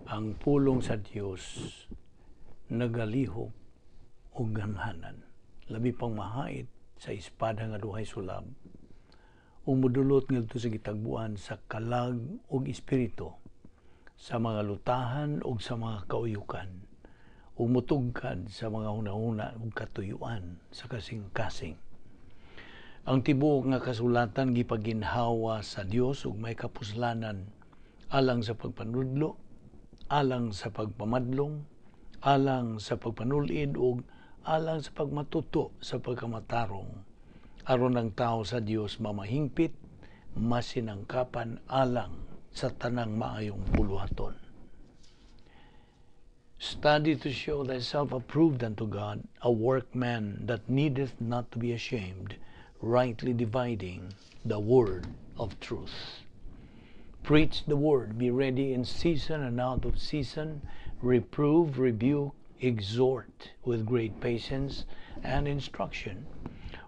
Ang pulong sa Dios nagalihok og gamhanan, labi pang mahait sa espada nga duhay sulab, ug modulot ngadto sa gitagbuan sa kalag ug espiritu, sa mga lutahan ug sa mga kauyukan, ug mutugkad sa mga hunahuna ug katuyuan sa kasing-kasing. Ang tibuok nga kasulatan gipaginhawa sa Dios ug may kapuslanan alang sa pagpanudlo, alang sa pagpamadlong, alang sa pagpanulid ug alang sa pagmatuto sa pagkamatarong, aron ang tao sa Dios mamahingpit, masinangkapan alang sa tanang maayong buluhaton. Study to show thyself approved unto God, a workman that needeth not to be ashamed, rightly dividing the word of truth. Preach the word, be ready in season and out of season, reprove, rebuke, exhort with great patience and instruction.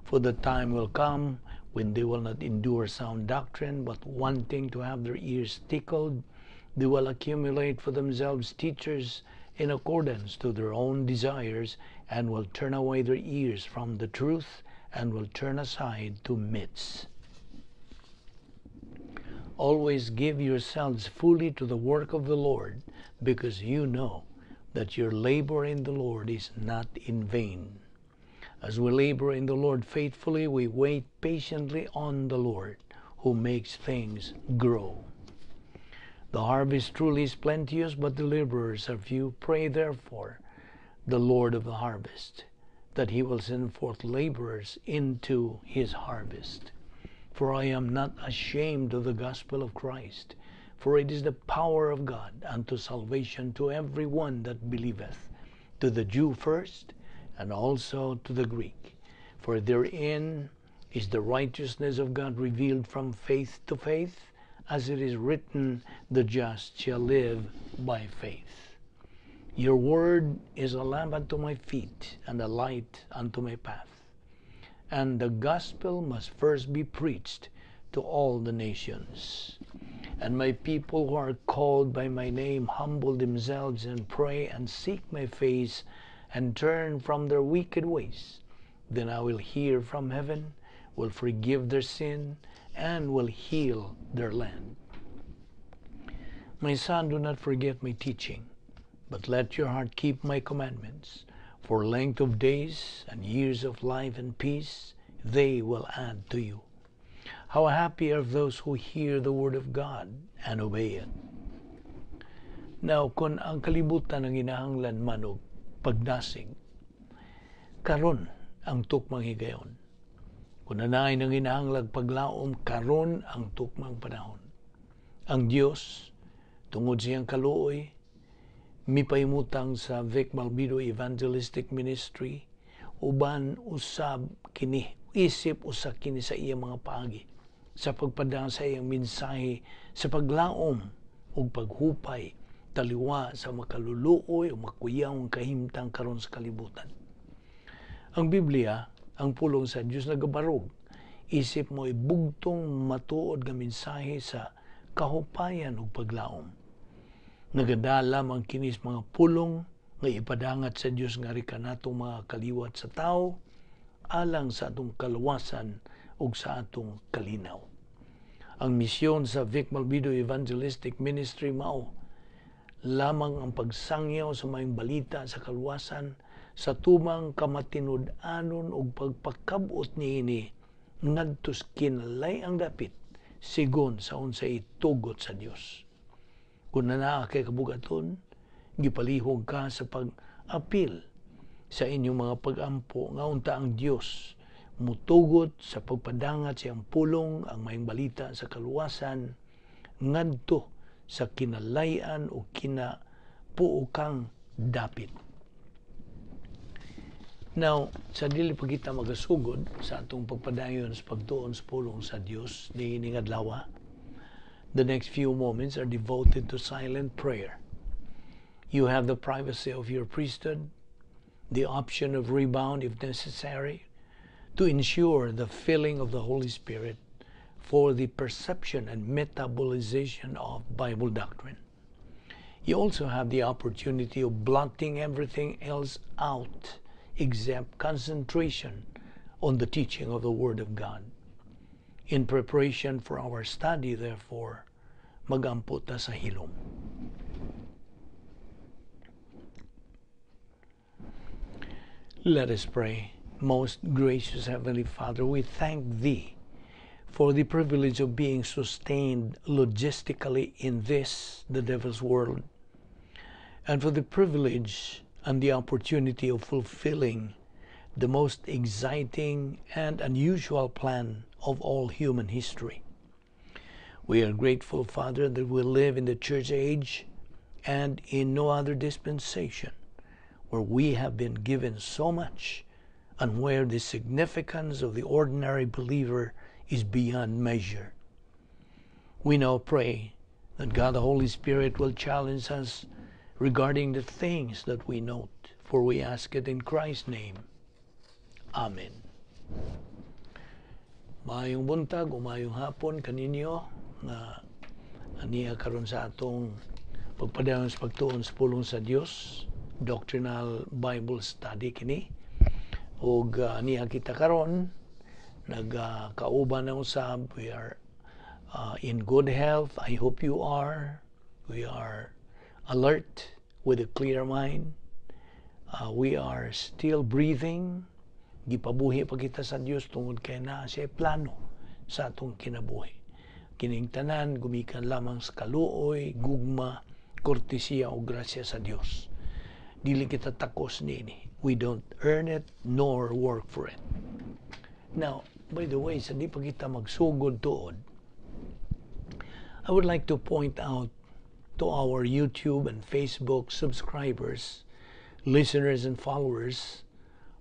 For the time will come when they will not endure sound doctrine, but wanting to have their ears tickled, they will accumulate for themselves teachers in accordance to their own desires, and will turn away their ears from the truth, and will turn aside to myths. Always give yourselves fully to the work of the Lord, because you know that your labor in the Lord is not in vain. As we labor in the Lord faithfully, we wait patiently on the Lord, who makes things grow. The harvest truly is plenteous, but the laborers are few. Pray therefore the Lord of the harvest that he will send forth laborers into his harvest. For I am not ashamed of the gospel of Christ, for it is the power of God unto salvation to every one that believeth, to the Jew first, and also to the Greek. For therein is the righteousness of God revealed from faith to faith, as it is written, "The just shall live by faith." Your word is a lamp unto my feet and a light unto my path. And the gospel must first be preached to all the nations. And my people who are called by my name humble themselves and pray and seek my face and turn from their wicked ways, then I will hear from heaven, will forgive their sin, and will heal their land. My son, do not forget my teaching, but let your heart keep my commandments. For length of days and years of life and peace, they will add to you. How happy are those who hear the word of God and obey it. Now, kung ang kalibutan nanginahanglan man og pagdasig, karon ang tukmang higayon. Kung naay nanginahanglag paglaom, karon ang tukmang panahon. Ang Dios, tungod siyang kaluoy, mipahimutang sa Vic Balbido Evangelistic Ministry uban usab kini, isip usa kini sa iyang mga paagi sa pagpadala sa iyang mensahe sa paglaom ug paghupay taliwa sa makaluluoy o makuyawong kahimtang karon sa kalibutan. Ang Biblia, ang pulong sa Dios, nagabarog isip mo bugtong matuod nga mensahe sa kahupayan ug paglaom. Nagadala man kinis mga pulong nga ipadangat sa Dios ngali kanatong mga kaliwat sa tao alang sa atong kaluwasan ug sa atong kalinaw. Ang misyon sa Vic Malvido Evangelistic Ministry mao lamang ang pagsangyaw sa maayong balita sa kaluwasan sa tumang kamatinud-anon ug pagpakab-ot niini ngadto sa kinalay-ang dapit sigon sa unsay itugot sa Dios. Kung naa kay kabugaton, gipalihog ka sa pag-apil sa inyong mga pag-ampo nga unta ang Dios mutugot sa pagpadangat siyang pulong, ang maayong balita sa kaluwasan, ngadto sa kinalayan o kinapuokang dapit. Now, sa dili pa kita magasugod sa atong pagpadayon sa pagtuon sa pulong sa Dios niining adlaw, the next few moments are devoted to silent prayer. You have the privacy of your priesthood, the option of rebound if necessary, to ensure the filling of the Holy Spirit for the perception and metabolization of Bible doctrine. You also have the opportunity of blotting everything else out except concentration on the teaching of the Word of God. In preparation for our study, therefore, magampo ta sa hilom. Let us pray. Most gracious Heavenly Father, we thank Thee for the privilege of being sustained logistically in this, the devil's world, and for the privilege and the opportunity of fulfilling the most exciting and unusual plan of all human history. We are grateful, Father, that we live in the church age and in no other dispensation where we have been given so much and where the significance of the ordinary believer is beyond measure. We now pray that God the Holy Spirit will challenge us regarding the things that we note, for we ask it in Christ's name. Amen. Maayong buntag o maayong hapon kaninyo nga aniya karon sa atong pagpadayon sa pagtuon sa pulong sa Dios, doctrinal Bible study kini. Ug niya kita karon nagkauban na usab. We are in good health. I hope you are. We are alert with a clear mind. We are still breathing. Gipabuhi pa kita sa Dios tungod kay naa siya plano sa atong kinabuhi. Kining tanan gumikan lamang sa kaluoy, gugma, kortesiya o grasya sa Dios. Dili kita takos niini. We don't earn it nor work for it. Now, by the way, sa di pa kita magsugod tuod, I would like to point out to our YouTube and Facebook subscribers, listeners and followers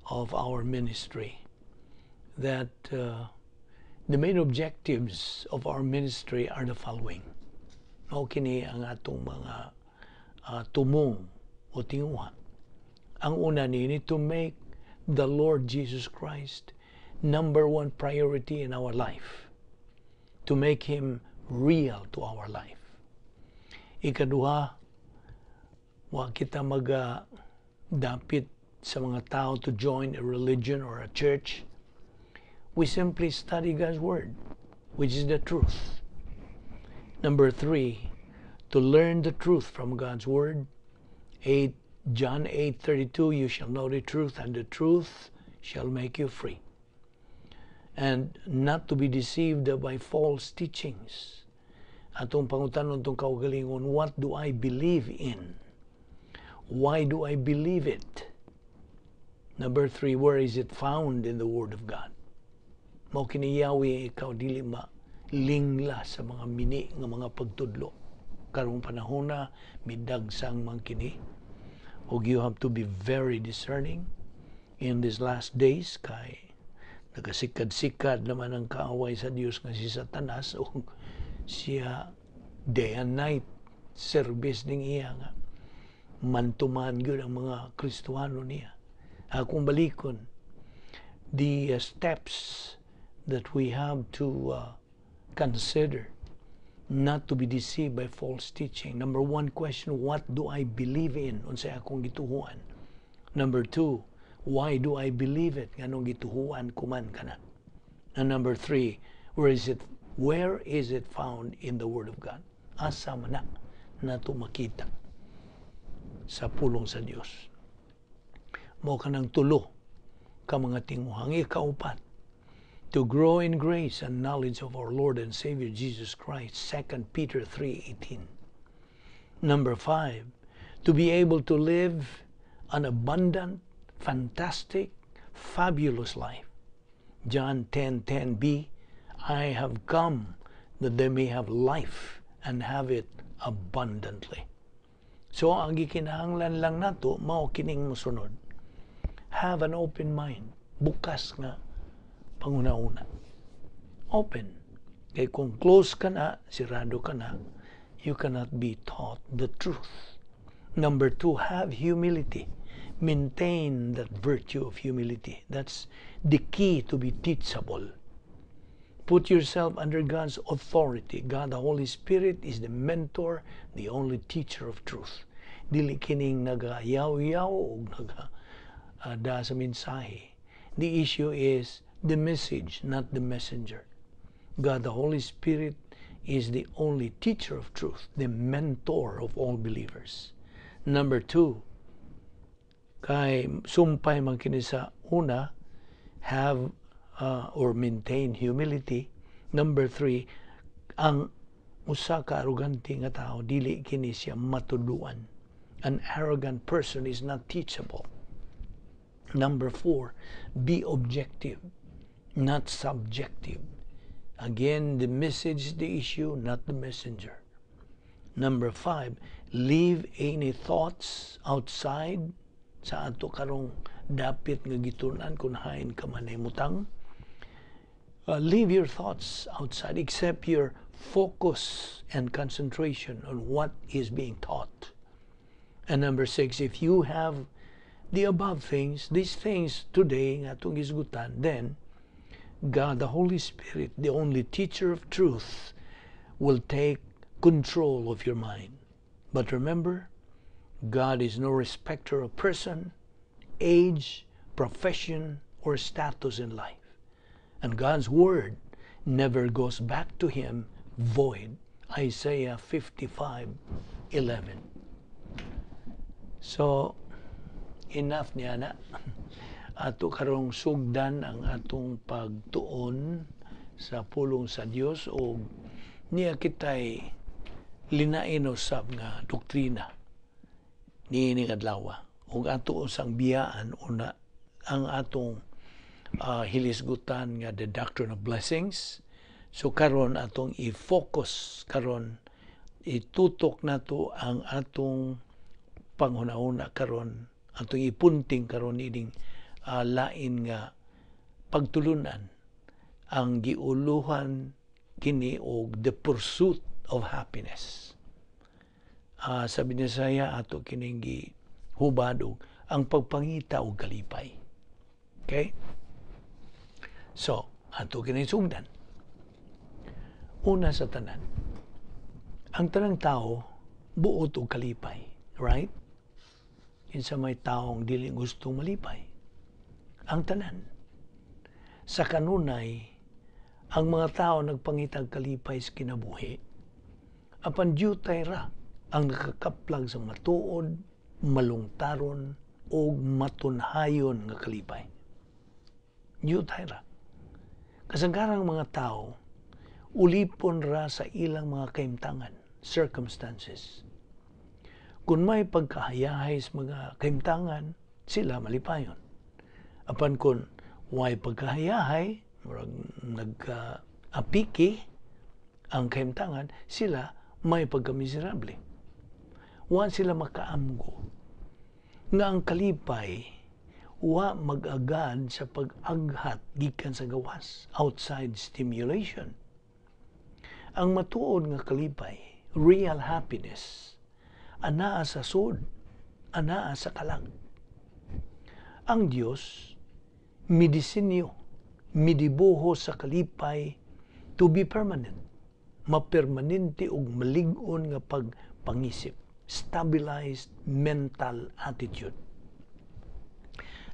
of our ministry that the main objectives of our ministry are the following. Mao kini ang atong mga tumong o tinguha. Ang una niini, to make the Lord Jesus Christ number one priority in our life. To make Him real to our life. Ikaduha, wa kita maga dapit sa mga tao to join a religion or a church. We simply study God's Word, which is the truth. Number three, to learn the truth from God's Word. 8 John 8:32, "You shall know the truth, and the truth shall make you free." And not to be deceived by false teachings. Atong pangutanon atong kaugalingon, what do I believe in? Why do I believe it? Number three, where is it found in the Word of God? Mao kini yawi ikaw dili ma lingla sa mga mini nga mga pagtudlo. Karong panahon na midagsang man kini. Ug you have to be very discerning in these last days kay nagasikad-sikad naman ang kaaway sa Dios nga si Satanas ug siya day and night service ning iya nga mantuman gyud ang mga Kristohano niya. Akong balikon the steps that we have to consider not to be deceived by false teaching. Number one question, what do I believe in? Unsay akong gituhuan? Number two, why do I believe it? Nganong gituhuan ko man kana? And number three, where is it found in the Word of God? Asa man na nato makita sa pulong sa Dios? Mao kanang tulo ka mga tinguhang. Ikaupat, to grow in grace and knowledge of our Lord and Savior Jesus Christ, 2 Peter 3:18. Number 5, to be able to live an abundant, fantastic, fabulous life. John 10:10b, "I have come that they may have life and have it abundantly." So ang gikinahanglan lang nato mao kining mosunod. Have an open mind, bukas nga panghuna-huna. Open. Kay kung close ka na, sirado ka na, you cannot be taught the truth. Number two, have humility. Maintain that virtue of humility. That's the key to be teachable. Put yourself under God's authority. God, the Holy Spirit, is the mentor, the only teacher of truth. Dili kining nagayaw-yaw o naga da sa mensahe. The issue is the message, not the messenger. God, the Holy Spirit, is the only teacher of truth, the mentor of all believers. Number two, kay sumpay man kini sa una, have or maintain humility. Number three, ang usa ka arugante nga tao, dili kini siya matuduan. An arrogant person is not teachable. Number four, be objective, not subjective. Again, the message is the issue, not the messenger. Number five, leave any thoughts outside sa ato karong dapit nga gitun-an kung hain ka man mutang. Leave your thoughts outside except your focus and concentration on what is being taught. And number six, if you have the above things, these things today nga atong gisgutan, then God, the Holy Spirit, the only teacher of truth, will take control of your mind. But remember, God is no respecter of person, age, profession, or status in life. And God's word never goes back to him void. Isaiah 55:11. So, enough niya na. Ato karong sugdan ang atong pagtuon sa pulong sa Dios o niya kitay linain usab nga doktrina niining adlaw ug ato usang biyaan una ang atong hilisgutan nga the doctrine of blessings. So karon atong i-focus, karon itutok nato ang atong panghuna-huna, karon atong ipunting karon ining lain nga pagtulunan, ang giuluhan kini og the pursuit of happiness. Sa Binisaya, ato kining gihubad og ang pagpangita og kalipay. Okay? So, ato kining sugdan. Una sa tanan, ang tanang tao buot og kalipay, right? Kinsa may taong dili gustong malipay? Ang tanan. Sa kanunay, ang mga tao nagpangitag kalipay sa kinabuhi. Apan diyutay ra ang nakakaplag sa matuod, malungtaron, o matunhayon nga kalipay. Diyutay ra. Kasagarang mga tao, ulipon ra sa ilang mga kaimtangan, circumstances. Kung may pagkahayahay sa mga kaimtangan, sila malipayon. Apan kung way pagkahayahay, murag nagka-apiki ang kaimtangan, sila may pagkamiserable. Wa sila makaamgo nga ang kalipay wa mag-agad sa pag-aghat gikan sa gawas, outside stimulation. Ang matuod nga kalipay, real happiness, anaa sa sud, anaa sa kalag. Ang Dios midisenyo, midibuho sa kalipay to be permanent, mapermanente og malig-on nga pagpangisip, stabilized mental attitude.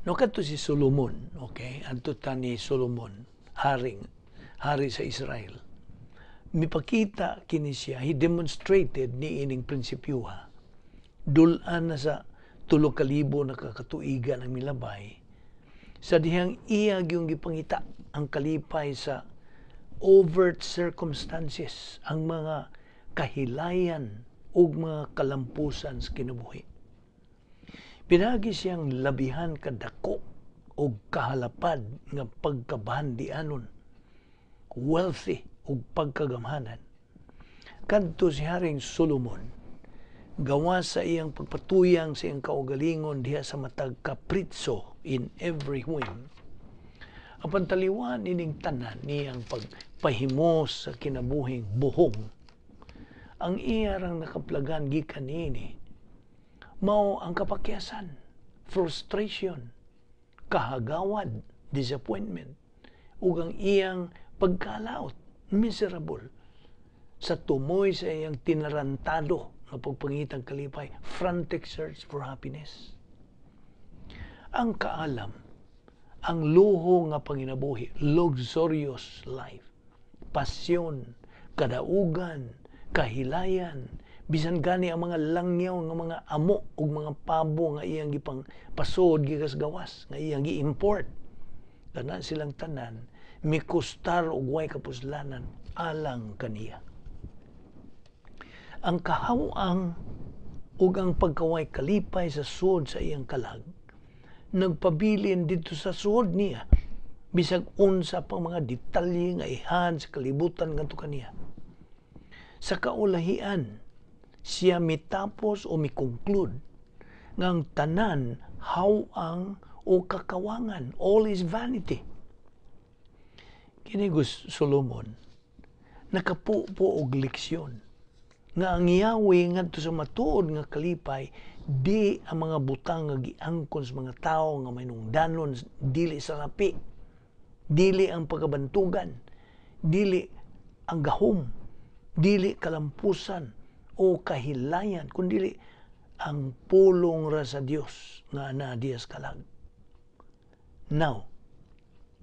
No, kadto si Solomon, okay? Adto ta ni Solomon, hari sa Israel. Mipakita kini siya, he demonstrated ni ining prinsipyuha. Dulan na sa 3,000 na kakatuigan ang milabay. Sa dihang iya yung gipangita ang kalipay sa overt circumstances, ang mga kahilayan ug mga kalampusan sa kinabuhi. Pinagi siyang labihan kadako og kahalapad nga pagkabandianon, wealthy ug pagkagamhanan. Kadto si Haring Solomon, gawa sa iyang pagpatuyang sa iyang kaugalingon diha sa matag kapritso, in every whim. Apan taliwan ining tanan niyang pagpahimos sa kinabuhing buhong, ang iya rang nakaplagan gikan niini mao ang kapakyasan, frustration, kahagawad, disappointment, ug ang iyang Pagkalaot, miserable sa tumoy sa iyang tinarantado nga pagpangitang kalipay, frantic search for happiness. Ang kaalam, ang luho nga panginabuhi, luxurious life, pasyon, kadaugan, kahilayan, bisan gani ang mga langyaw nga mga amo ug mga pabo nga iyang gipang pasod gikas gawas, nga iyang gi-import. Kana silang tanan mikustar og way kapuslanan alang kaniya. Ang kahawang ug ang pagkaway kalipay sa suod sa iyang kalag nagpabilin didto sa suod niya bisag unsa pang mga detalye nga ihan sa kalibutan ngadto kaniya. Sa kaulahian, siya mitapos o mi-conclude nga ang tanan hawang o kakawangan, all is vanity. Kini Solomon nakapupo og leksyon nga ang yawi ngadto sa matuod nga kalipay di ang mga butang nga giangkon sa mga tawo nga mahinungdanon, dili sa lapi, dili ang pagkabantugan, dili ang gahom, dili kalampusan o kahilayan, kundi ang pulong ra sa Dios nga naa diha sa kalag. Now,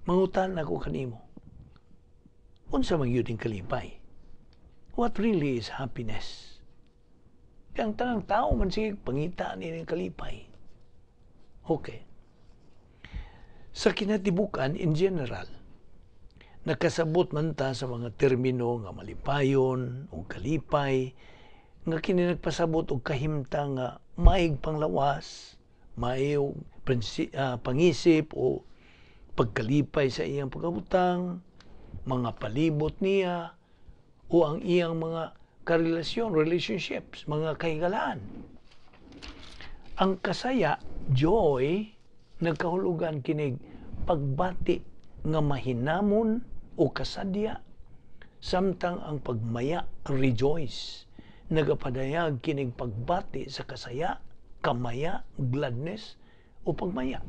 mangutan ako kanimo. Unsa man gyud kalipay? What really is happiness? Kay ang tanang tao man sige pangita ni kalipay. Okay. Sa kinatibukan in general, nakasabot man ta sa mga termino nga malipayon o kalipay, nga kini nagpasabot og kahimtang nga maig panglawas, maayog pangisip o pagkalipay sa iyang pagkabutang, mga palibot niya, o ang iyang mga karelasyon, relationships, mga kahigalaan. Ang kasaya, joy, nagkahulugan kinig pagbati nga mahinamon o kasadya, samtang ang pagmaya, rejoice, nagapadayag kinig pagbati sa kasaya, kamaya, gladness o pagmaya.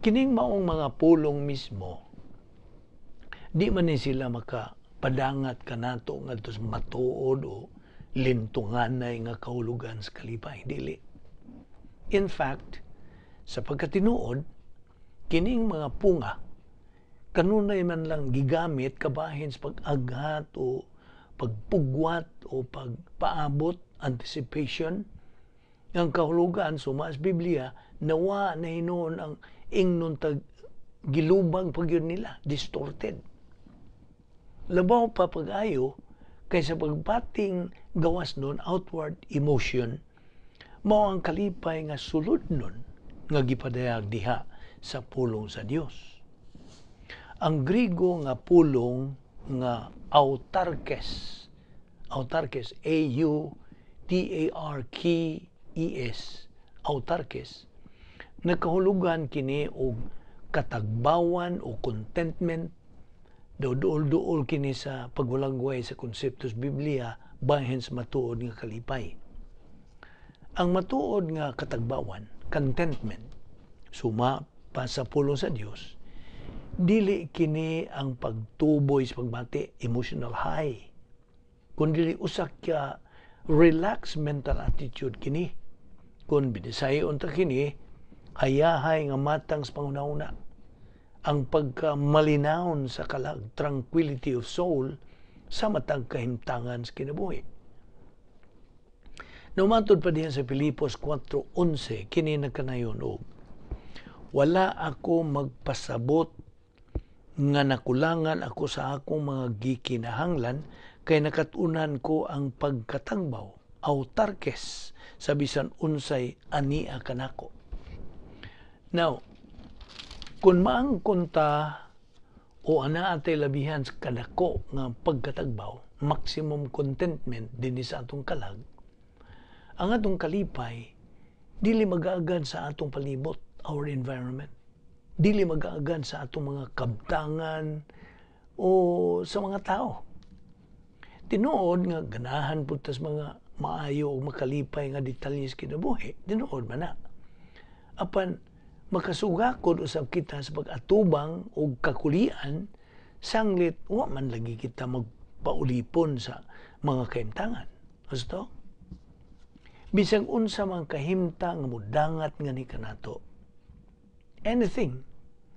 Kining maong mga pulong mismo, di man ni sila makapadangat kanato ngadto sa matuod o lintunganay nga kahulugan sa kalipay, dili. In fact, sa pagkatinuod, kining mga punga kanunay man lang gigamit kabahin sa pag-aghat o pagpugwat o pagpaabot, anticipation. Ang kahulugan, suma sa Biblia, nawa na hinuon ang ingnon tag gilubag pag yun nila, distorted. Labaw pa pag-ayo, kaysa pagbating gawas nun, outward emotion, mao ang kalipay nga sulod nun, nga gipadayag diha sa pulong sa Dios. Ang Grigo nga pulong nga autarkes, autarkes, autarkes, autarkes, nakahulugan kini og katagbawan o contentment. Daw duol-duol kini sa pagwalagway sa konseptos Biblia bahin sa matuod nga kalipay. Ang matuod nga katagbawan, contentment, suma pa sa pulong sa Dios, dili kini ang pagtuboy sa pagbati, emotional high, kundi usa ka relaxed mental attitude kini. Kung binisayon ta kini, hayahay nga matang sa panghuna-huna. Ang pagkamalinawon sa kalag, tranquility of soul, sa matag kahimtangan sa kinabuhi. Numatod pa diyan sa Filipos 4:11, kini nagkanayon og wala ako magpasabot nga nakulangan ako sa akong mga gikinahanglan kay nakatunan ko ang pagkatagbaw, autarkes, sa bisan unsay ania kanako. Now, kung maangkon ta o ana atay labihan sa kadako nga pagkatagbaw, maximum contentment dinhi sa atong kalag, ang atong kalipay dili mag-aagad sa atong palibot, our environment. Dili mag-aagad sa atong mga kabtangan o sa mga tao. Tinuod nga ganahan pud tas mga maayo o makalipay nga detalye sa kinabuhi, tinuod man na. Apan makasugakod usab kita sa pag-atubang o kakulian Sanglit, wa man lagi kita magpaulipon sa mga kahimtangan. Gusto? Bisag unsa man kahimtang nga mudangat nga ni kanato, anything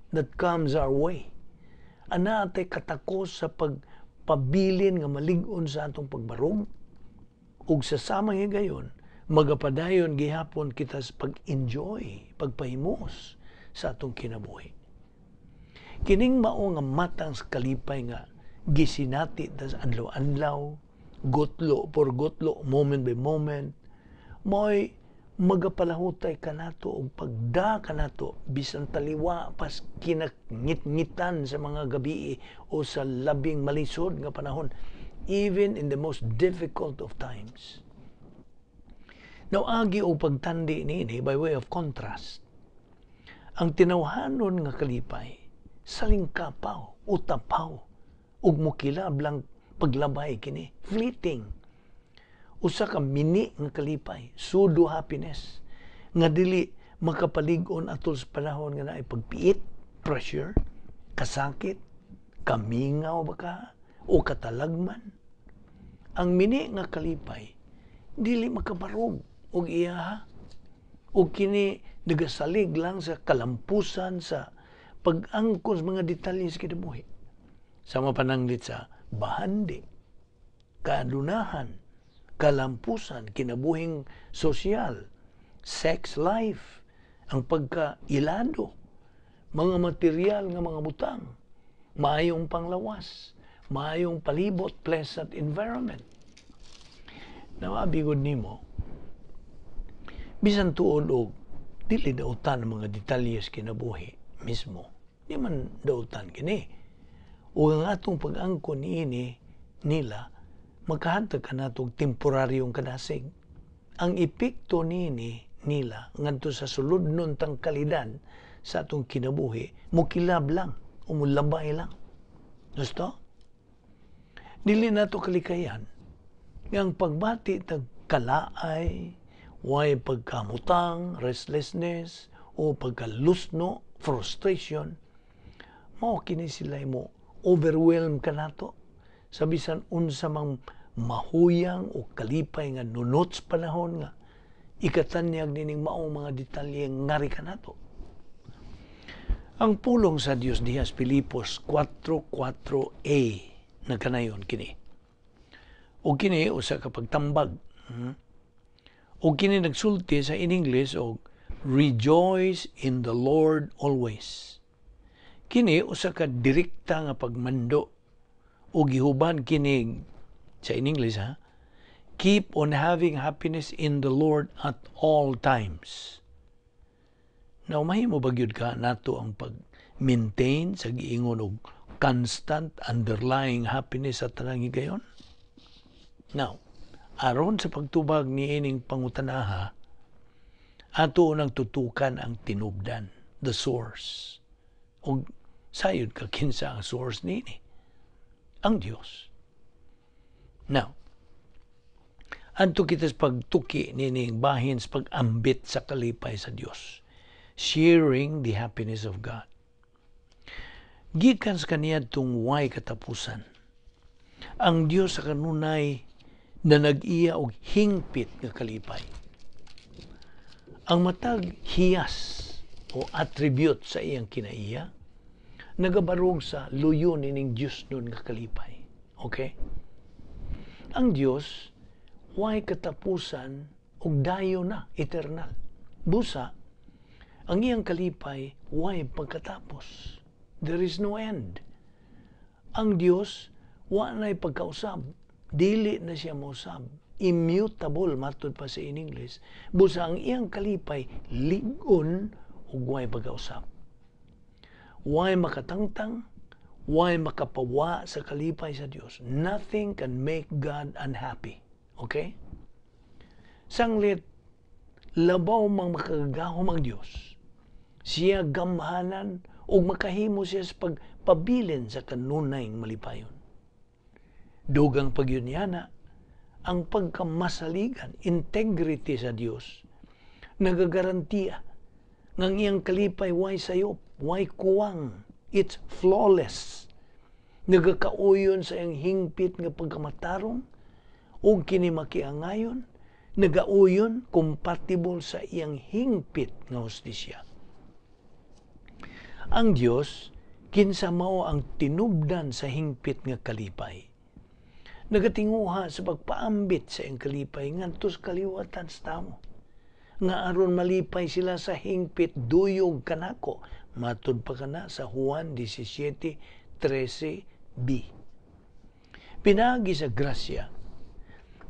that comes our way, ana tay katakos sa pagpabilin nga malig-on sa atong pagbarog, ug sa samang higayon, magapadayon gihapon kita sa pag-enjoy, pagpahimos sa atong kinabuhi. Kining mao nga matang sa kalipay nga gisinati tas adlaw-adlaw, gutlo por gutlo, moment by moment, mo'y magapalahutay kanato og pagda kanato bisan taliwa pas kinangitngitan sa mga gabi o sa labing malisod nga panahon, even in the most difficult of times. Now, agi og pagtandi niini by way of contrast. Ang tinawhanon nga kalipay, salingkapaw, utapaw, ug mukilab lang paglabay kini, fleeting. Usa ka mini nga kalipay, pseudo happiness, nga dili makapalig-on atol sa panahon nga naay pagpiit, pressure, kasakit, kamingaw ba ka, o katalagman. Ang mini nga kalipay, dili makabarog og iyaha. O kini nagasalig lang sa kalampusan sa pag-angkon sa mga detalye sa kinabuhi. Sama pananglit sa bahandi, kaadunahan, kalampusan, kinabuhing sosyal, sex life, ang pagkailado, mga material nga mga butang, maayong panglawas, maayong palibot, pleasant environment. Nawabi gud nimo, bisan tuod og dili dautan ang mga detalye sa kinabuhi mismo. Di man dautan kini. Ug ang atong pag-angkon niini nila makahatag kanato og temporaryong kadasig. Ang epekto niini nila ngadto sa suludnon tang kalidad sa atong kinabuhi mukilab lang o mulabay lang. Gusto? Dili nato kalikayan nga ang pagbati tag kalaay, way pagkamutang, restlessness, o pagkalusno, frustration, mao kini sila mo overwhelm kanato sa bisan unsa mang mahuyang o kalipay nga nunot sa panahon nga ikatanyag nining maong mga detalye ngari kanato. Ang pulong sa Dios diha sa Filipos 4:4a nagkanayon kini. O kini usa ka pagtambag. O kini nagsulti sa in English og "Rejoice in the Lord always." Kini usa ka direkta nga pagmando o gihuban kini sa in English ha. "Keep on having happiness in the Lord at all times." Now, mahimo ba gyud ka nato ang pag-maintain sa giingon og constant underlying happiness sa tanang higayon? Now, aron sa pagtubag ni ining pangutanaha, ato unang tutukan ang tinubdan, the source. Og sayod ka kinsa ang source niini? Ang Dios. Now, adto kita sa pagtuki nining bahin sa pag-ambit sa kalipay sa Dios. Sharing the happiness of God. Gikan sa kaniadtong way katapusan, ang Dios sa kanunay na nag-iya og hingpit nga kalipay. Ang matag hiyas o attribute sa iyang kinaiya nagabarog sa luyo nining Dios nun nga kalipay. Okay? Ang Dios way katapusan ug dayon na eternal. Busa ang iyang kalipay way pagkatapos. There is no end. Ang Dios wa na'y pagkausab. Dili na siya mausab. Immutable matud pa sa in English. Busa ang iyang kalipay lig-on ug way pagkausab. Way makatangtang, way makapawa sa kalipay sa Dios. Nothing can make God unhappy. Okay? Sanglit, labaw mang makagagahom ang Dios. Siya gamhanan ug makahimo siya sa pagpabilin sa kanunay malipayon. Dugang pagyud niana, ang pagkamasaligan, integrity sa Dios, nagagarantiya nga ang iyang kalipay way sayop, way kuwang, it's flawless. Nagakauyon sa iyang hingpit nga pagkamatarong ug kini makiangayon, nagauyon, compatible sa iyang hingpit nga hustisya. Ang Dios, kinsa mao ang tinubdan sa hingpit nga kalipay, nagatinguha sa pagpaambit sa iyang kalipay ngadto sa kaliwatan sa tawo nga aron malipay sila sa hingpit duyog kanako, matud pa kana sa Juan 17:13b. Pinaagi sa grasya,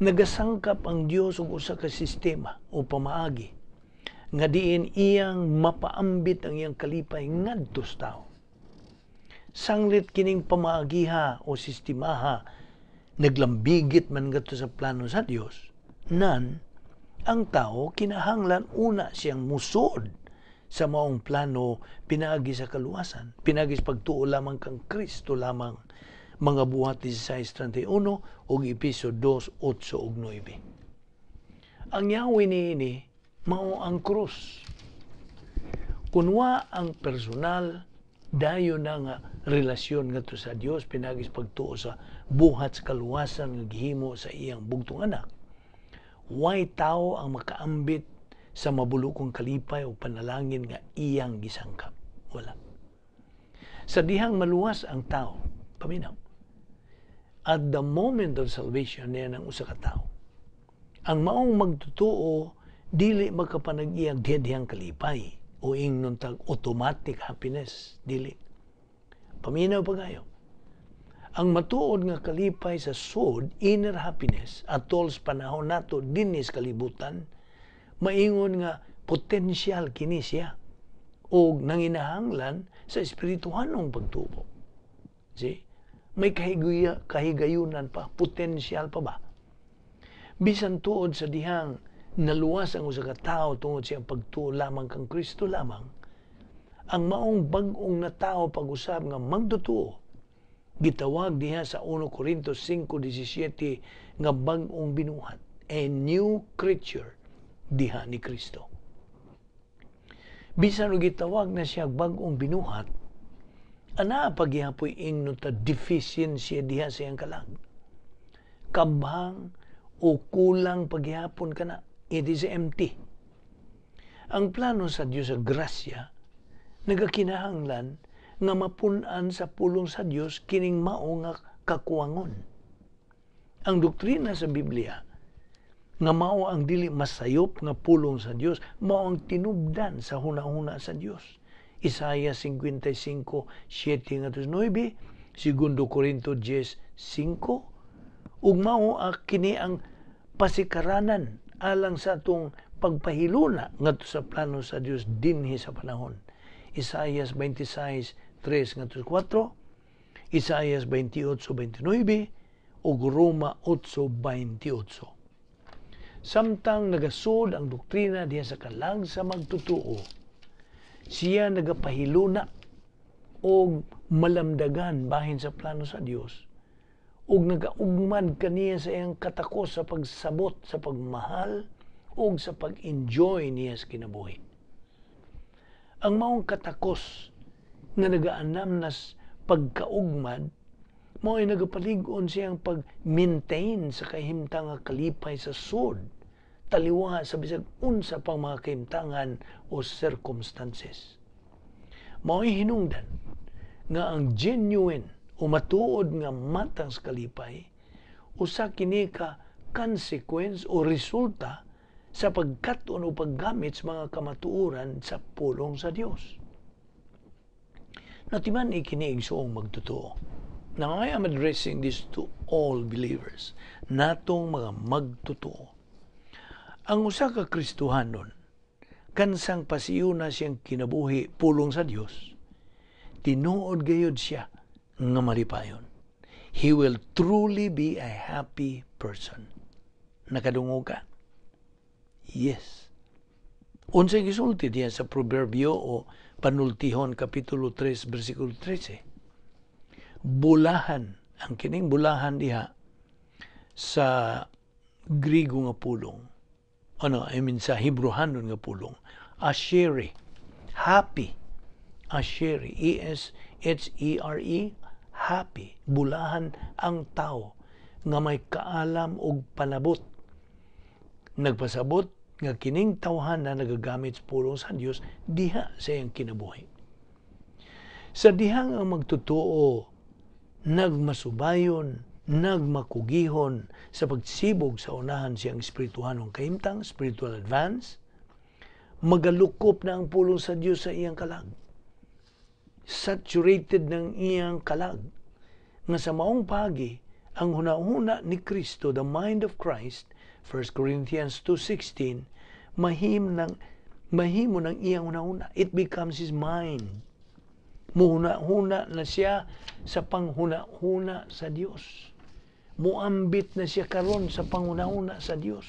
nagasangkap ang Dios og usa ka sistema o pamaagi nga diin iyang mapaambit ang iyang kalipay ngadto sa tawo. Sanglit kining pamaagiha o sistemaha naglambigit man ngadto sa plano sa Dios, nan ang tao kinahanglan una siyang musod sa maong plano pinaagi sa kaluwasan, pinaagi sa pagtuo lamang kang Kristo lamang. Mga Buhat 16:31 ug Epeso 2:8 ug 9. Ang yawi niini mao ang krus. Kunwa ang personal dayon na nga relasyon ngadto sa Dios pinaagi sa pagtuo sa buhat sa kaluwasan nga gihimo sa iyang bugtong anak, way tao ang makaambit sa mabulukong kalipay o panalangin nga iyang gisangkap. Wala. Sa dihang maluwas ang tao, paminaw, at the moment of salvation niya ng usa ka tao, ang maong magtotoo dili makapanag-iyang dihang kalipay o ingnon tag automatic happiness, dili. Paminaw pagayo. Ang matuod nga kalipay sa sud, inner happiness, atol sa panahon nato dinhi sa kalibutan, maingon nga potensyal kini siya og nanginahanglan sa espirituhanong pagtubo. See? May kahigayunan pa, potensyal pa ba? Bisan tuod sa dihang naluwas ang usa ka tawo tungod siyang pagtuo lamang kang Kristo lamang, ang maong bag-ong na tao pag-usab nga magtotoo, gitawag diha sa 1 Corintios 5:17 nga bag-ong binuhat, a new creature diha ni Kristo. Bisan og gitawag na siya bag-ong binuhat, ana paghihapoy ingnon ta deficiency diha sa iyang kalag. Kabhang o kulang paghihapon kana, it is empty. Ang plano sa Dios sa grasya nagakinahanglan nga mapun-an sa pulong sa Dios kining mao nga kakuwangon. Ang doktrina sa Biblia nga mao ang dili masayop nga pulong sa Dios, mao ang tinubdan sa hunahuna sa Dios. Isaiah 55:7 ngadto 9, 2 Corinto 10:5, ug mao kini ang pasikaranan alang sa atong pagpahiluna ngadto sa plano sa Dios dinhi sa panahon. Isaiah 26:3 ngadto 4, Isaiah 28:29 ug Roma 8:28. Samtang nagasud ang doktrina diha sa kalag sa magtotoo, siya nagapahiluna og malamdagan bahin sa plano sa Dios ug nagaugmad kaniya sa iyang katakos sa pagsabot sa pagmahal ug sa pag-enjoy niya sa kinabuhi. Ang maong katakos nga nagaanam nas pagkaugmad mao ay nagapalig-on siyang pag-maintain sa kahimtang nga kalipay sa sud taliwa sa bisag unsa pang mga kahimtangan o circumstances. Mao'y hinungdan nga ang genuine o matuod nga matang sa kalipay usa kini ka consequence o resulta sa pagkat-on o paggamit sa mga kamatuoran sa pulong sa Dios. Natiman kini, igsuong magtotoo. Now, I am addressing this to all believers, natong mga magtotoo. Ang usa ka Kristohanon, kansang pasiyuna siyang kinabuhi pulong sa Dios, tinuod gayud siya nga malipayon. He will truly be a happy person. Nakadungog ka? Yes. Unsay gisulti diya sa Proverbio o Panultihon Kapitulo 3 versikulo 13? Bulahan, ang kining bulahan diha sa Grigo nga pulong. Ano, I mean sa Hebrehanon nga pulong. Ashere. Happy. Ashere. E S H E R E. Happy, bulahan ang tao nga may kaalam og panabot. Nagpasabot nga kining tawhan na nagagamit sa pulong sa Dios diha sa iyang kinabuhi. Sa dihang ang magtotoo nagmasubayon, nagmakugihon sa pagsibog sa unahan siyang espirituhanong kahimtang, spiritual advance, magalukop na ang pulong sa Dios sa iyang kalag. Saturated ng iyang kalag. Nga sa maong pagi, ang hunahuna ni Kristo, the mind of Christ, 1 Corinthians 2:16, mahimo ng iyang hunahuna. It becomes his mind. Muhuna-huna na siya sa panghuna-huna sa Dios. Muambit na siya karon sa panghuna-huna sa Dios.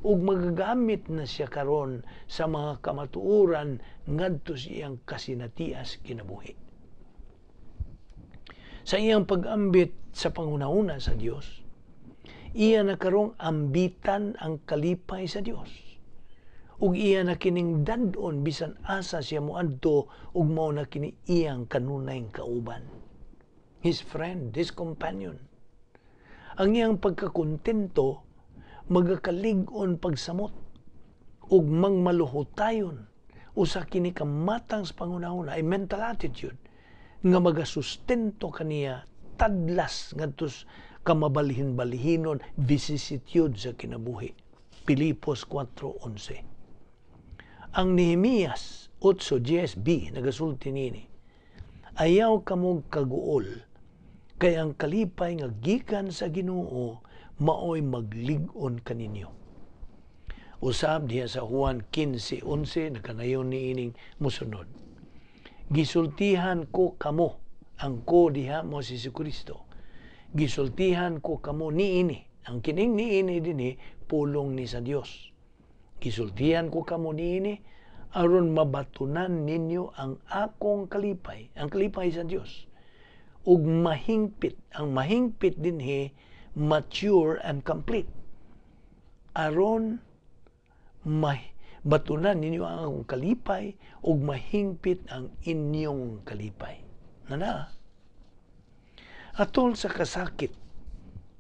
Ug magagamit na siya karon sa mga kamatuoran ngadto sa iyang kasinatias kinabuhi. Sa iyang pag-ambit sa panghuna-huna sa Dios, iya na karong ambitan ang kalipay sa Dios. Ug iya na kining dad-on bisan asa siya moadto ug mao na kini iyang kanunay kauban. His friend, his companion. Ang iyang pagkakontento magakalig-on pagsamot ug mangmaluhutayon, usa kini ka matang sa panghuna-huna ay mental attitude nga magasustento kaniya tadlas ngadto kamabalhin-balhinon vicissitude sa kinabuhi. Pilipos 4:11. Ang Nehemias 8:10b nagasulti nini: "Ayaw kamog kaguol, kay ang kalipay nga gikan sa Ginoo maoy maglig-on kaninyo." Usab diha sa Juan 15:11 nakanayon niining musunod: "Gisultihan ko kamo," ang ko diha mo si Kristo. "Gisultihan ko kamo niini." Ang kining niini dinhi, pulong ni sa Dios. "Gisultihan ko kamo niini aron mabatunan ninyo ang akong kalipay," ang kalipay sa Dios. "Ug mahingpit," ang mahingpit dinhi, mature and complete. "Aron batunan ninyo ang akong kalipay ug mahingpit ang inyong kalipay." Nana. Atol sa kasakit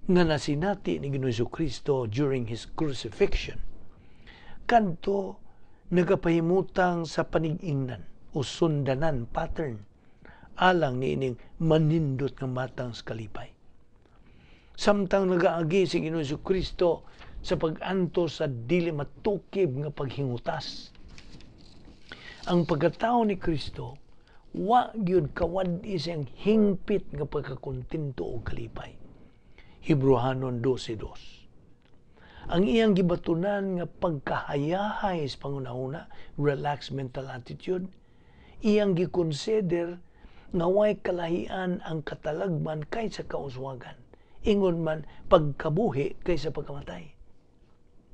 nga nasinati ni Ginoong Kristo during his crucifixion, kadto nagapahimutang sa panig-ingnan o sundanan, pattern alang niining manindot nga matang sa kalipay. Samtang nagaagi si Ginoong Kristo sa pag-antos sa dili matukib nga paghingutas, ang pagkatao ni Kristo wa gyud kawad-i siyang hingpit nga pagkakontento o kalipay. Hebreohanon 12:2. Ang iyang gibatunan nga pagkahayahay sa pangunahuna, relaxed mental attitude, iyang gikonsider nga way kalahian ang katalagman kaysa kauswagan. Ingon man, pagkabuhi kaysa pagkamatay.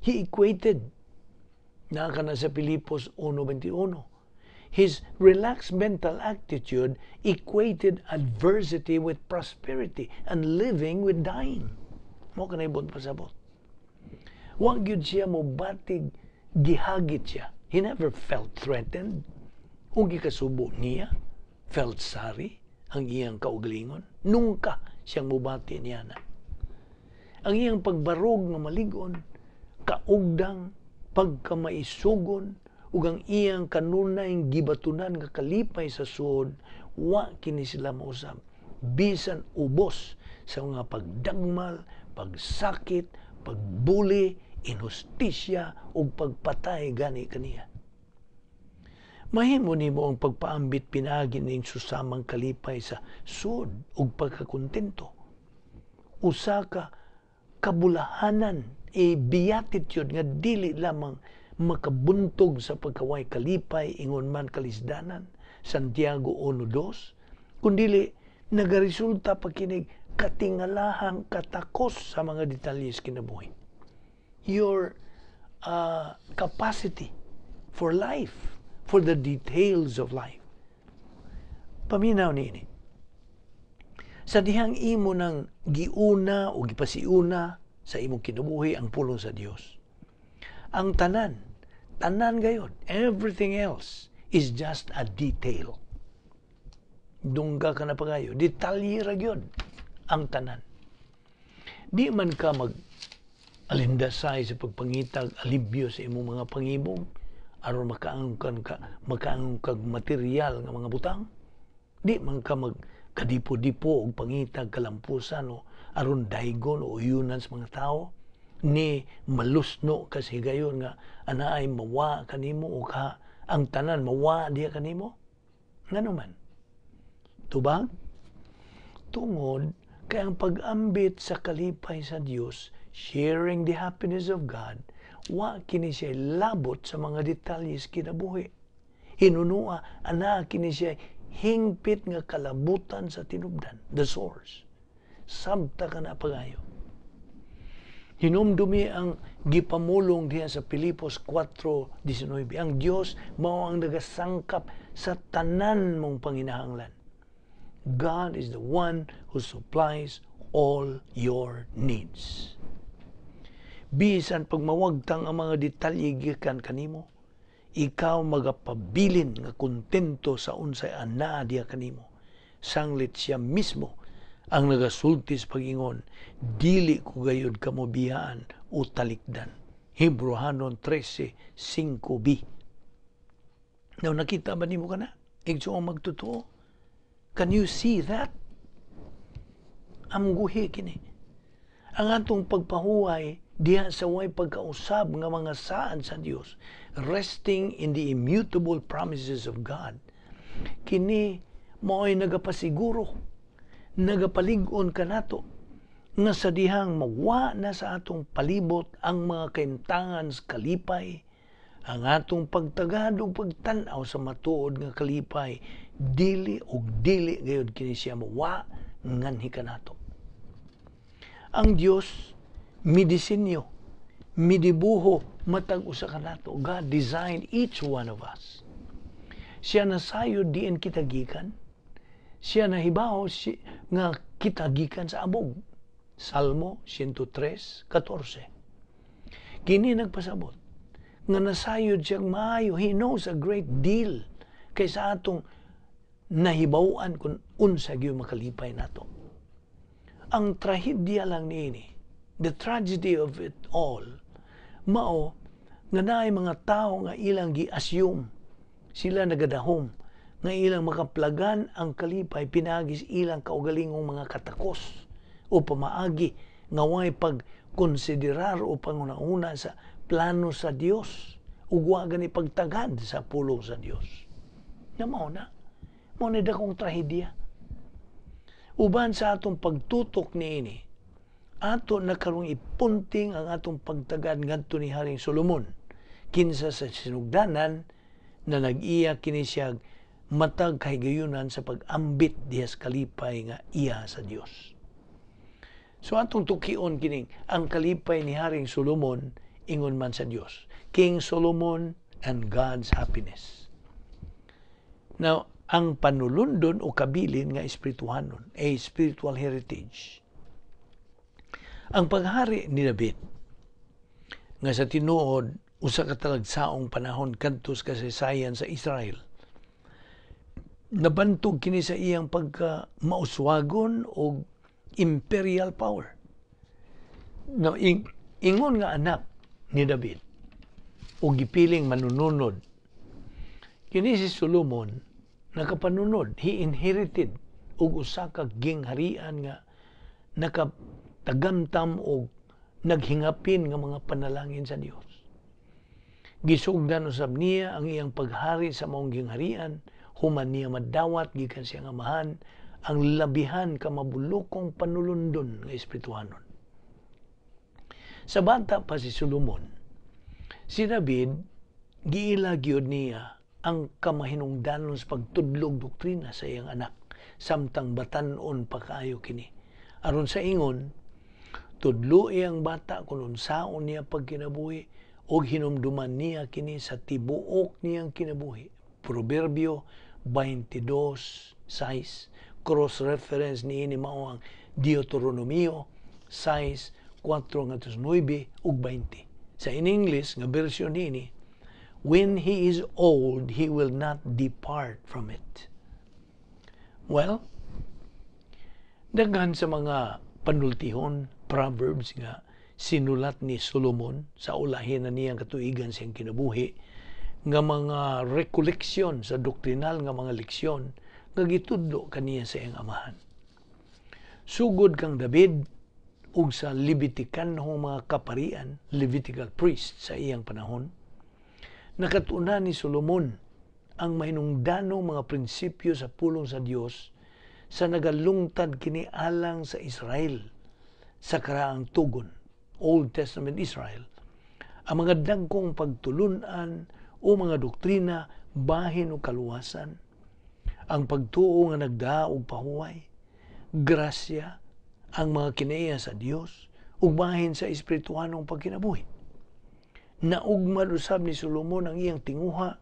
He equated na kana sa Pilipos 1:21. His relaxed mental attitude equated adversity with prosperity and living with dying. Mo kanay buot pasabot. Wa gyud siya mo batig gihagit siya. He never felt threatened. Ug gikasubo niya, felt sorry ang iyang kaugalingon. Nunca siyang mubati niya na. Ang iyang pagbarog nga malig-on, kaugdang, pagkamaisugon, ug ang iyang kanunay gibatunan nga kalipay sa suod, wa kini sila mausab bisan ubos sa mga pagdagmal, pagsakit, pagbuli, inhustisya ug pagpatay gani kaniya. Mahimo nimo ang pagpaambit pinaagi ning susamang kalipay sa suod ug pagkakontento. Usa ka kabulahanan, a beatitude nga dili lamang makabuntog sa pagkaway kalipay, ingon man kalisdanan, Santiago 1:2, kundili nagaresulta pa kinig katingalahang katakos sa mga detalye sa kinabuhi. Your capacity for life, for the details of life. Paminaw niini. Sa dihang imo nang giuna o gipasiuna sa imong kinabuhi ang pulong sa Dios, ang tanan, tanan gayod, everything else is just a detail. Dungga ka na pagayo. Detalye ra gyud ang tanan. Di man ka mag alindasay sa pagpangitag alibyo sa imong mga pangibong aron makaangkon ka makaangkon kag material nga mga butang. Di man ka mag kadipo-dipo og pangitag kalampusan o aron daygon o uyunan sa mga tao ni malusno ka sa higayon nga anaay mawa kanimo o ka ang tanan mawa diha kanimo. Ngano man? Tubag tungod kay ang pag-ambit sa kalipay sa Dios, sharing the happiness of God, wa kini siya labot sa mga detalye sa kinabuhi. Hinunua, ana kini siya hingpit nga kalabutan sa tinubdan, the source. Sabta ka na pagayo. Hinumdumi ang gipamulong diha sa Pilipos 4:19. Ang Dios mao ang nagasangkap sa tanan mong panginahanglan. God is the one who supplies all your needs. Bisan pagmawagtang ang mga detalye gikan kanimo, ikaw magapabilin nga kontento sa unsay anaa diha kanimo. Sanglit siya mismo ang nagasulti sa pag-ingon, "Dili ko gayud kamo biyaan o talikdan." Hebreohanon 13:5b. Now, nakita ba nimo kana? Igsuong magtotoo? Can you see that? Amguhi kini. Ang atong pagpahuway diha sa way pagkausab nga mga saad sa Dios, resting in the immutable promises of God, kini mao'y nagapasiguro, nagapalig-on kanato nga sa dihang mawa na sa atong palibot ang mga kaimtangan sa kalipay, ang atong pagtagad ug pagtan-aw sa matuod nga kalipay, dili ug dili gayud kini siya mawa nganhi kanato. Ang Dios midisenyo, midibuho matag usa kanato. God designed each one of us. Siya nasayod diin kita gikan. Siya nahibaw nga kita gikan sa abog. Salmo 103:14. Kini nagpasabot nga nasayod siyang maayo. He knows a great deal kaysa atong nahibaw-an kung unsa gyud makalipay nato. Ang trahedya lang niini, the tragedy of it all, mao nga naay mga tao nga ilang gi-assume, sila nagadahom nga ilang makaplagan ang kalipay pinaagi sa ilang kaugalingong mga katakos o pamaagi nga way pagkonsiderar o panguna-una sa plano sa Dios ug wa gani pagtagad sa pulong sa Dios. Na mao na. Mao ni dakong trahedya. Uban sa atong pagtutok niini, ato na karong ipunting ang atong pagtagad ngadto ni Haring Solomon, kinsa sa sinugdanan na nag-iya kini siya matag kahigayunan sa pag-ambit diha sa kalipay nga iya sa Dios. So atong tukion kining ang kalipay ni Haring Solomon ingon man sa Dios. King Solomon and God's happiness. Now, ang panulundon o kabilin nga espirituhanon, a spiritual heritage. Ang paghari ni David nga sa tinuod usa ka talagsaong panahon kadto sa kasaysayan sa Israel, nabantog kini sa iyang pagka mauswagon og imperial power. Now, ingon nga anak ni David o gipiling manununod, kini si Solomon nakapanunod. He inherited og usa ka gingharian nga nakatagamtam og naghingapin nga mga panalangin sa Dios. Gisugdan usab niya ang iyang paghari sa maong gingharian human niya madawat gikan sa iyang amahan ang labihan ka mabulukong panulundon nga espirituhanon. Sa bata pa si Solomon, si David giila gyud niya ang kamahinungdanon sa pagtudlog doktrina sa iyang anak samtang batan-on pa kaayo kini. Aron sa ingon, tudloi ang bata kung unsaon niya pagkinabuhi ug hinumduman niya kini sa tibuok niyang kinabuhi. Proverbio 22:6. Cross-reference niini mao ang Deuteronomio 6:4 ngadto 9 ug 20. Sa in English nga version niini, "When he is old, he will not depart from it." Well, daghan sa mga panultihon, proverbs nga sinulat ni Solomon sa ulahin na niyang katuigan siyang kinabuhi, nga mga rekoleksyon sa doktrinal nga mga leksyon nga gitudlo kaniya sa iyang amahan. Sugod kang David ug sa Levitikanhong mga kaparian, Levitical priest sa iyang panahon, nakatuna ni Solomon ang mahinungdanong mga prinsipyo sa pulong sa Dios sa nagalungtad kini alang sa Israel sa karaang tugon, Old Testament Israel, ang mga dagkong pagtulunan o mga doktrina bahin o kaluwasan, ang pagtuo nga nagdaa og pahuway, grasya, ang mga kinaiya sa Dios ug bahin sa espirituhanong pagkinabuhi. Naugmad usab ni Solomon ang iyang tinguha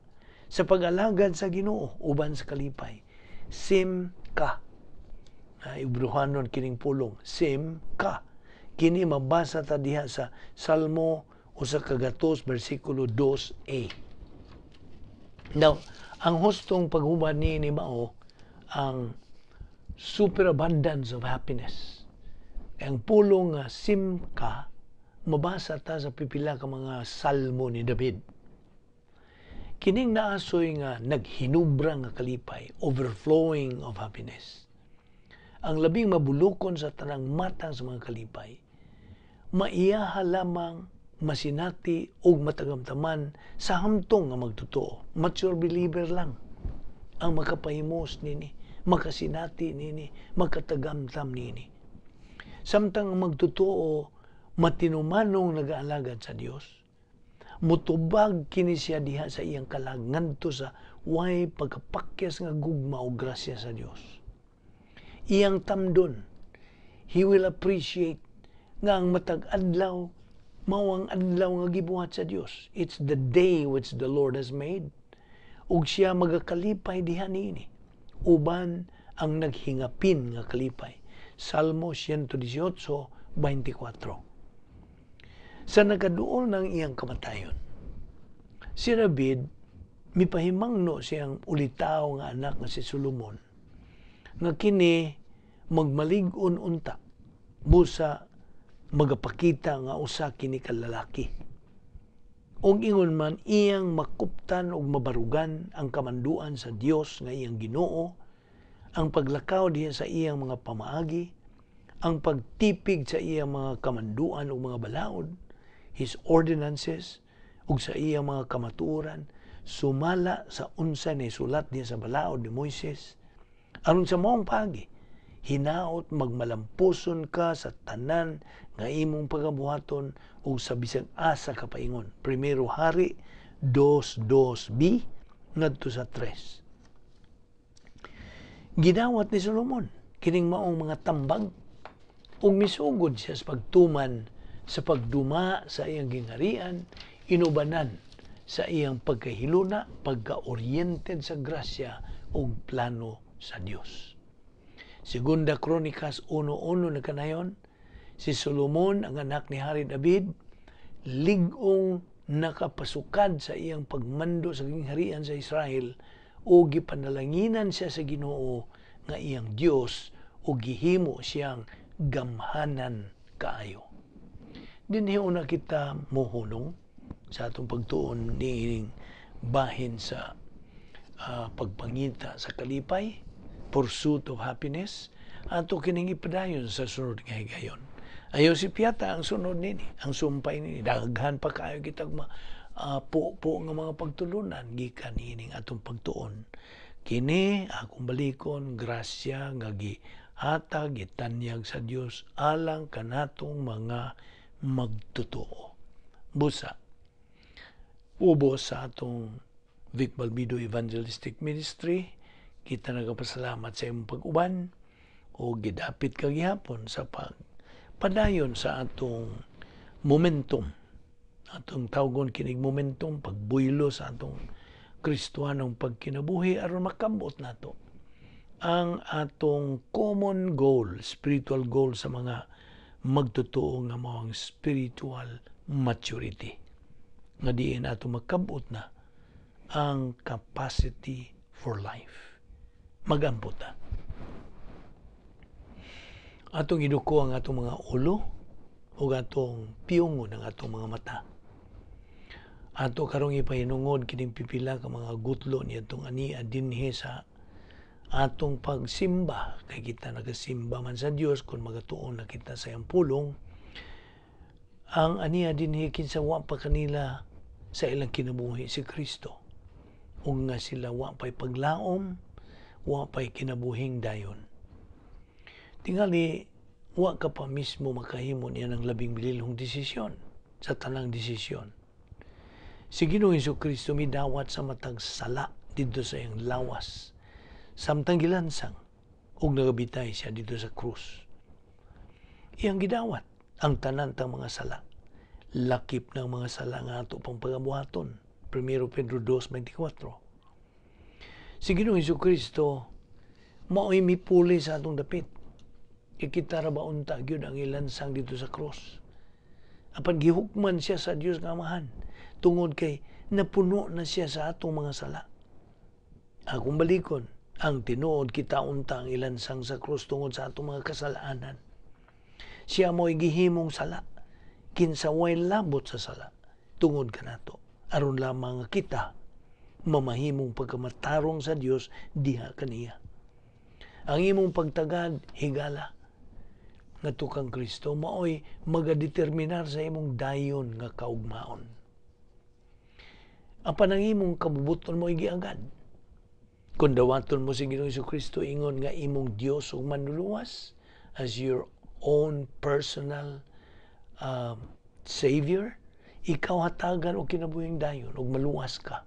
sa pag-alagad sa Ginoo uban sa kalipay. Sim ka. Ibruhanon kining pulong, sim ka. Kini mabasa ta diha sa Salmo 100 bersikulo 2a. Now, ang hustong paghubad ni mao ang superabundance of happiness. Ang pulong nga simka mabasa ta sa pipila ka mga salmo ni David. Kining naasoy nga naghinubra nga kalipay, overflowing of happiness. Ang labing mabulukon sa tanang matang sa mga kalipay, maiyaha lamang masinati og matagamtaman sa hamtong nga magtotoo. Mature believer lang ang makapahimos nini, makasinati nini, makatagamtam nini. Samtang ang magtotoo matinumanong nag-aalagad sa Dios, mutubag kini siya diha sa iyang kalag ngadto sa way pagkapakyas nga gugma o grasya sa Dios. Iyang tamdon, he will appreciate nga ang matag adlaw mao ang adlaw nga gibuhat sa Dios. It's the day which the Lord has made. Ug siya magakalipay diha niini uban ang naghingapin nga kalipay. Salmo 118:24. Sa nakaduol ng iyang kamatayon, si David mipahimangno siyang ulitaw nga anak nga si Solomon nga kini magmalig-on unta busa magapakita nga usa kini ka lalaki. Og ingon man iyang makuptan og mabarugan ang kamanduan sa Dios nga iyang Ginoo, ang paglakaw diha sa iyang mga pamaagi, ang pagtipig sa iyang mga kamanduan ug mga balaod, his ordinances, ug sa iyang mga kamatuoran, sumala sa unsa ni sulat diha sa balaod ni Moises. Aron sa maong paagi, hinaot magmalampuson ka sa tanan nga imong pagabuhaton ug sa bisag asa ka paingon. Primero Hari 2:2b ngadto sa 3. Gidawat ni Solomon kining maong mga tambag ug misugod siya sa pagtuman sa pagduma sa iyang gingharian, inubanan sa iyang pagkahiluna, pagka-oriented sa grasya ug plano sa Dios. Segunda Kronikas 1:1 nakanayon, si Solomon, ang anak ni Hari David, lig-ong nakapasukad sa iyang pagmando sa gingharian sa Israel o gipanalanginan siya sa Ginoo nga iyang Dios o gihimo siyang gamhanan kaayo. Dinhi una kita mohunong sa atong pagtuon niining bahin sa pagpangita sa kalipay, pursuit of happiness, ato kining ipadayon sa sunod nga higayon. Ayaw si Piata ang sunod nini, ang sumpay nini. Daghan pa kaayo kitag po nga mga pagtulunan gikan niining atong pagtuon. Kini akong balikon, grasya nga gihatag, gitanyag sa Dios alang kanatong mga magtotoo. Busa, ubos sa atong Vic Balbido Evangelistic Ministry, kita nagapasalamat sa imong pag-uban o gidapit ka gihapon sa pagpadayon sa atong momentum. Atong tawgon kinig momentum, pagbuylo sa atong Kristohanong pagkinabuhi aron makabot nato ang atong common goal, spiritual goal sa mga magtotoo nga mao ang spiritual maturity. Nga diin ato makabot na ang capacity for life. Magampot ta. Atong iduko ang atong mga ulo ug atong piyungon ang atong mga mata. Ato karong ipahinungod kining pipila ka mga gutlo niadtong ania dinhi sa atong pagsimba, kay kita nagasimba man sa Dios kung magatuon na kita sa iyang pulong. Ang ania dinhi, kinsa wa pa kanila sa ilang kinabuhi si Kristo ug nga sila wa pa'y paglaom, wa pa'y kinabuhing dayon. Tingali wa ka pa mismo makahimo niya ng labing bililhong desisyon sa tanang desisyon. Si Ginoong Kristo midawat sa matag sala didto sa iyang lawas samtang gilansang ug nagabitay siya didto sa krus. Iyang gidawat ang tanan tang mga sala, lakip ng mga sala nga ato pang pagabuhaton. 1 Pedro 2:24. Si Ginoong Kristo mao'y mipuli sa atong dapit. Ikita ra ba unta gyud ang ilansang didto sa krus? Apan gihukman siya sa Dios nga Amahan tungod kay napuno na siya sa atong mga sala. Akong balikon, ang tinuod, kita unta ang ilansang sa krus tungod sa atong mga kasalanan. Siya mo'y gihimong sala, kinsa way labot sa sala, tungod kanato, aron lamang nga kita mamahimong pagkamatarong sa Dios diha kaniya. Ang imong pagtagad, higala, ngadto kang Kristo maoy magadeterminar sa imong dayon nga kaugmaon. Apan ang imong kabubuton mo giagad. Kung dawaton mo si Ginoong Kristo ingon nga imong Dios ug manluluwas as your own personal savior, ikaw hatagan og kinabuhing dayon ug maluwas ka.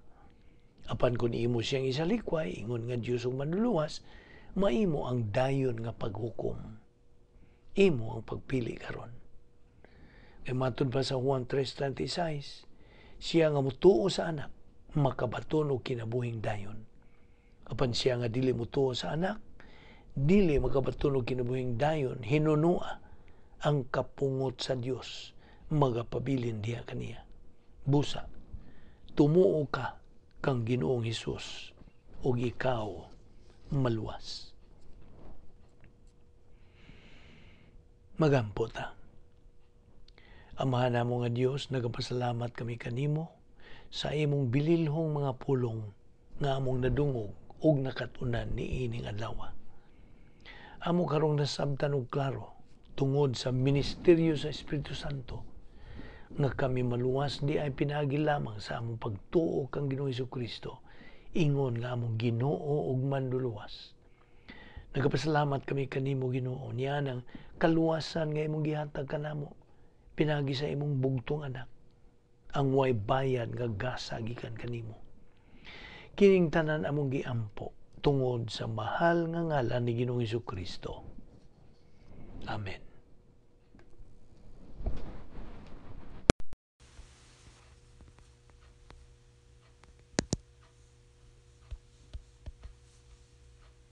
Apan kung imo siyang isalikway ingon nga Dios ug manluluwas, maimo ang dayon nga paghukom. Imo ang pagpili karon. Kay matud pa sa Juan 3:36, siya nga mutuo sa Anak makabaton og kinabuhing dayon. Apan siya nga dili mutuo sa Anak, dili makabaton og kinabuhing dayon, hinunua ang kapungot sa Dios magapabilin diha kaniya. Busa, tumuo ka kang Ginoong Hesus ug ikaw maluwas. Magampo ta. Amahan namo nga Dios, nagapasalamat kami kanimo sa imong bililhong mga pulong nga among nadungog ug nakat-unan niining adlaw. Amo karong nasabtan og klaro tungod sa ministeryo sa Espiritu Santo nga kami maluwas di ay pinaagi lamang sa among pagtuo kang Ginoong Kristo ingon nga among Ginoo ug manluluwas. Nagapasalamat kami kanimo, Ginoo, niya ang kaluwasan nga imong gihatag kanamo pinagi sa imong bugtong Anak, ang way bayad nga gasa gikan kanimo. Kining tanan among giampo tungod sa mahal nga ngalan ni Ginoong Kristo. Amen.